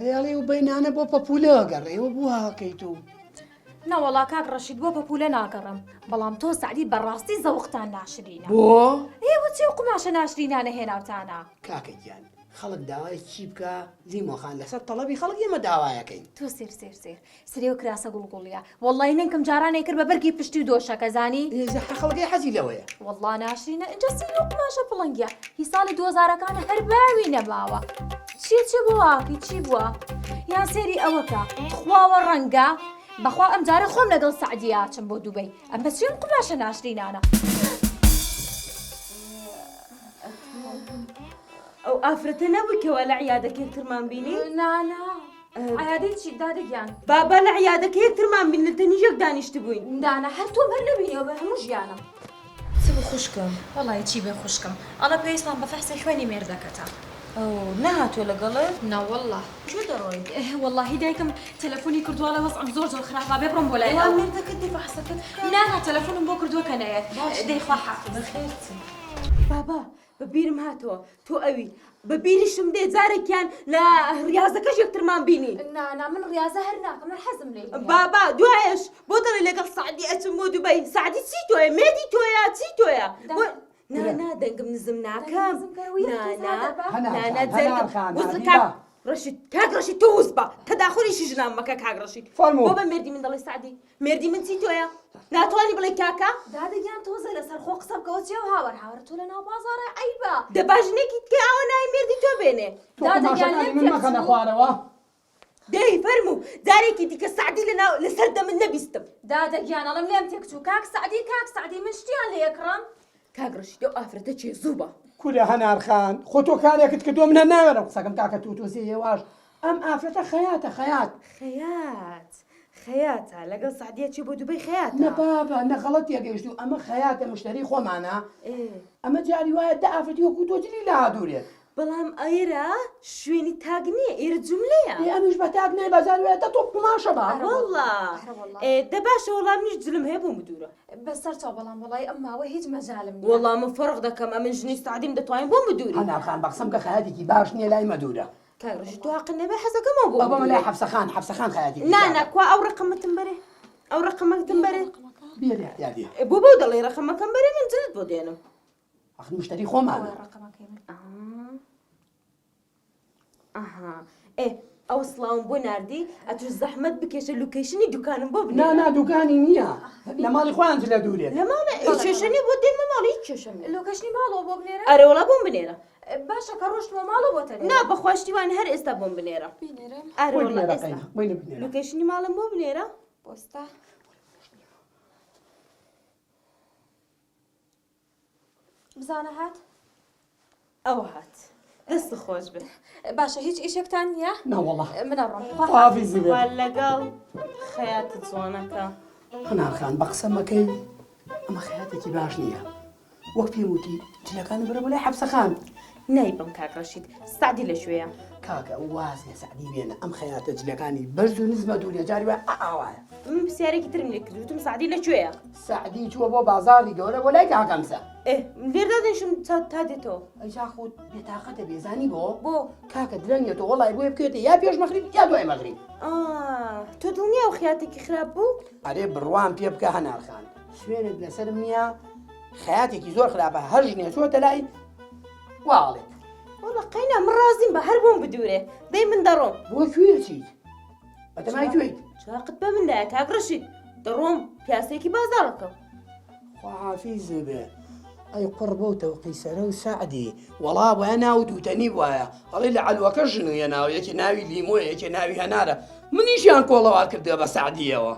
ئەرێ ئەڵێ و بەینانە بۆ پەپوولە ئەگەڕێ و بۆ هاکەیت و نەوەڵا کاک ڕەشید بۆ پەپوولە ناگەڕم بەڵام تۆ سەعدی بەڕاستی زەوقتان ناشرینە بۆ؟ ئێوە چی و قوماشە ناشرینانە هێناوتانە؟ کاکە گیان خەڵک داوای چی بکا لیمۆ خان لەسەر تەڵەبی خەڵک ئێمە داوایەکەین. تۆ سێر سێر سێر سرێ و کراسە گوڵ گوڵیە وەڵای نەنکم جارانێ کرد بە بەرگی پشتی و دۆشەکە زانی. ئێ زەحە خەڵکەی حەزی لەوەیە. وەڵا ناشرینە ئینجا سیر و قوماشە پڵنگیە هی ساڵی دووەزارەکانە هەر باوی نەماوە چیە چیە بۆ واکەی چی بووە یان سێری ئەوەکە تخواوە ڕەنگە بەخوا ئەم جارە خۆم لەگەڵ سەعدیە ئەچم بۆ دوبەی ئەمە چیم قوماشە ناشرینانە. ئەو ئافرەتە نەبوو کەوا لە عیادەکە یەکترمان بینی؟ نا نا عیادەی چی دادە گیان؟ بابا لە عیادەکە یەکترمان بین لە تەنیش یەک دانیشتبووین. نا نا هەر تۆم هەر نەبینیەوە بە هەموو ژیانم. چ بوو خوشکم؟ وەڵایی چی بێ خوشکم ئەڵێ پێویستمان بە فەحسی خوێنی مێردەکەتە. ئەو نەهاتووە لەگەڵت؟ نەوەڵڵا. کوێ دەڕۆی؟ وەڵاهی دایکم تەلەفۆنی کردووە ئەڵێ وەزعم زۆر زۆر خراپە بێ بڕۆم بۆ لای ئەو. وەڵا مێردەکەت دێ فەحسەکەت بکات؟ نا نا تەلەفۆنم بۆ کردووە کە نەیەت. باشە. دەی خواحافیز. بەخێرچن. بابا بە بیرم هاتەوە تۆ ئەوی بە بیریشم دێ جارێکیان لە ڕیازەکەش یەکترمان بینی. نا نا من ڕیازە هەر ناکەم من حەزم لێی نییە. بابا دوایەش بۆ دەڵێ لەگەڵ سەعدی ئەچم بۆ دوبەی سەعدی چی تۆیە مێردی تۆیە چی تۆیە بۆ نا نا دەنگم نزم ناکەم نا نا نا نا دەنگم وز کاک ڕەشید کاک ڕەشید تۆ وز بە تەداخولیشی ژنان مەکە کاک ڕەشید فەرموو. بۆ بە مێردی من دەڵێ سەعدی مێردی من چی تۆیە ناتوانی بڵێ کاکە دادە گیان تۆزێ لەسەر خۆ قسە بکەوە چیە و هاوار هاوار تۆ لە ناو بازاڕێ عەیبە. دە با ژنێکی تکە ئاوە ناوی مێردی تۆ بێنێ. تۆ دادە گیان قوماشەکانی لێم من تێک مەخەنە چوو. خوارەوە. دەی فەرموو جارێکی دیکە سەعدی لە ناو لەسەر دەمت نەبیستم. دادە گیان ئەڵێم لێم تێک چوو کاک سەعدی کاک سەعدی من شتیان لێ ئەکڕم. کاک ڕەشید ئەو ئافرەتە کێ زوو بە. کورە هەنار خان خۆ تۆ کارێکت کردوە من هەر ناوێرم قسەکەم کاکە تۆ تۆزێ هێواش ئەم ئافرەتە خەیاتە خەیات. خەیات خەیاتە لەگەڵ سەعدیە چێ بۆ دوبەی خەیاتە. نە بابە نە غەڵەت تێگەیشتوو ئەمە خەیاتە مشتەری خۆمانە ئەمە جاری وایە دە ئافرەتی وەکو تۆ جلی لە هادورێت. بەڵام ئێرە شوێنی تاک نییە ئێرە جوملەیە. ئێ ئەمیش بە تاک نایبا جاری وایە دە تۆپ قوماشە با. ئەرەوەڵا ئێ دە باشە وەڵا منیش جلم هەیە بۆم بدوورە. بەسەر چاو بەڵام وەڵای ئەم ماوە هیچ مەجالم نییە. وەڵا من فەرق دەکەم ئەمن ژنی سەعدیم دەتوانین بۆم بدووری. هەنار خان بە قسەم کە خەیاتێکی باش نییە لای مەدوورە. کاک ڕەشید تۆ هەقت نەبێ حەزەکەم ئەو بۆم ئەو بەمە لای بدوورێ. حەفسە خان حەفسە خان خەیاتێکی نا نا چاکە. کوا ئەو ڕەقەمەتم بەرێ ئەو ڕەقەمەتم بەرێ. بێرە یادیە. ئێ بۆ بەو دەڵێی ڕەقەمەکەم بەرێ من جلت بۆ دێنم. ئەخ مشتەری خۆمانە. ئەها ئێ ئەو سڵاوم بۆ ناردی ئەتوش زەحمەت بکێشە location ی دوکانم بۆ بنێرە. نا نا دوکانی نییە لە ماڵی خۆیان جلە دوورێت. لە ماڵێ کێشە نییە بۆ دێنمە ماڵی هیچ کێشەم نییە. location ی ماڵەوە بۆ بنێرە؟ ئەرێ وەڵا بۆم بنێرە. باشە کە ڕۆشتمەوە ماڵەوە بۆتە نا بەخوا شتی وان هەر ئێستا بۆم بنێرە. بینێرم. ئەرێ وەڵا ئێستا. location ی ماڵم بۆ بنێرە. پۆستە. بزانە هات؟ ئەوە هات دەست خۆش بێ باشە هیچ ئیشێکتان نییە؟ نەوەڵا من ئەڕۆم خواحافیزی بێ لەگەڵ خەیاتە جوانەکە هەنار خان بە قسە مەکەی ئەمە خەیاتێکی باش نییە وەک پێم وتی جلەکانم بەرە بۆ لای حەفسە خان نایبم کاک ڕەشید سەعدی لە کوێیە؟ کاکە واز لە سەعدی بێنە ئەم خەیاتە جلەکانی بەرز و نزمە دوورە جاری وایە ئاوایە. من پرسیارێکی ترم لێ کرد وتم سەعدی لە کوێیە؟ سەعدی چووە بۆ بازاڕی گەورە بۆ لای کاک هەمزە. ئێ لێر دادەنیشم تا تا دێتەوە. ئەی جا خۆ بێتاقەتە بێ زانی بۆ؟ بۆ؟ کاکە درەنگە تۆ وەڵای بۆیە بکەوێتە یا پێش مەغریب یا دوای مەغریب. ئا تۆ دڵنیا ئەو خەیاتێکی خراپ بوو؟ ئەرێ بڕوام پێ بکە هەنار خان سوێنت لەسەرم نییە خەیاتێکی زۆر خراپە هەر ژنێ چۆتە لای وا ئەڵێت. وەڵا قەینا من ڕازیم بە هەر بۆم بدوورێ دەی من دەڕۆم. بۆ کوێ ئەچیت؟ بەتەمای کوێیت؟ چاقت بە من دایە کاک ڕەشید دەڕۆم پیاسەیەکی بازاڕەکەم. خواحافیز بێ ئەی قوڕ بەو تەوقی سەرە و سەعدی وەڵا بۆیە ناو دووتەنی بوایە ئەڵێ لە عەلوەکە ژن و یەناوە یەکێ ناوی لیمۆیە یەکێ ناوی هەنارە منیشیان کۆڵەوار کردووە بە سەعدیەوە.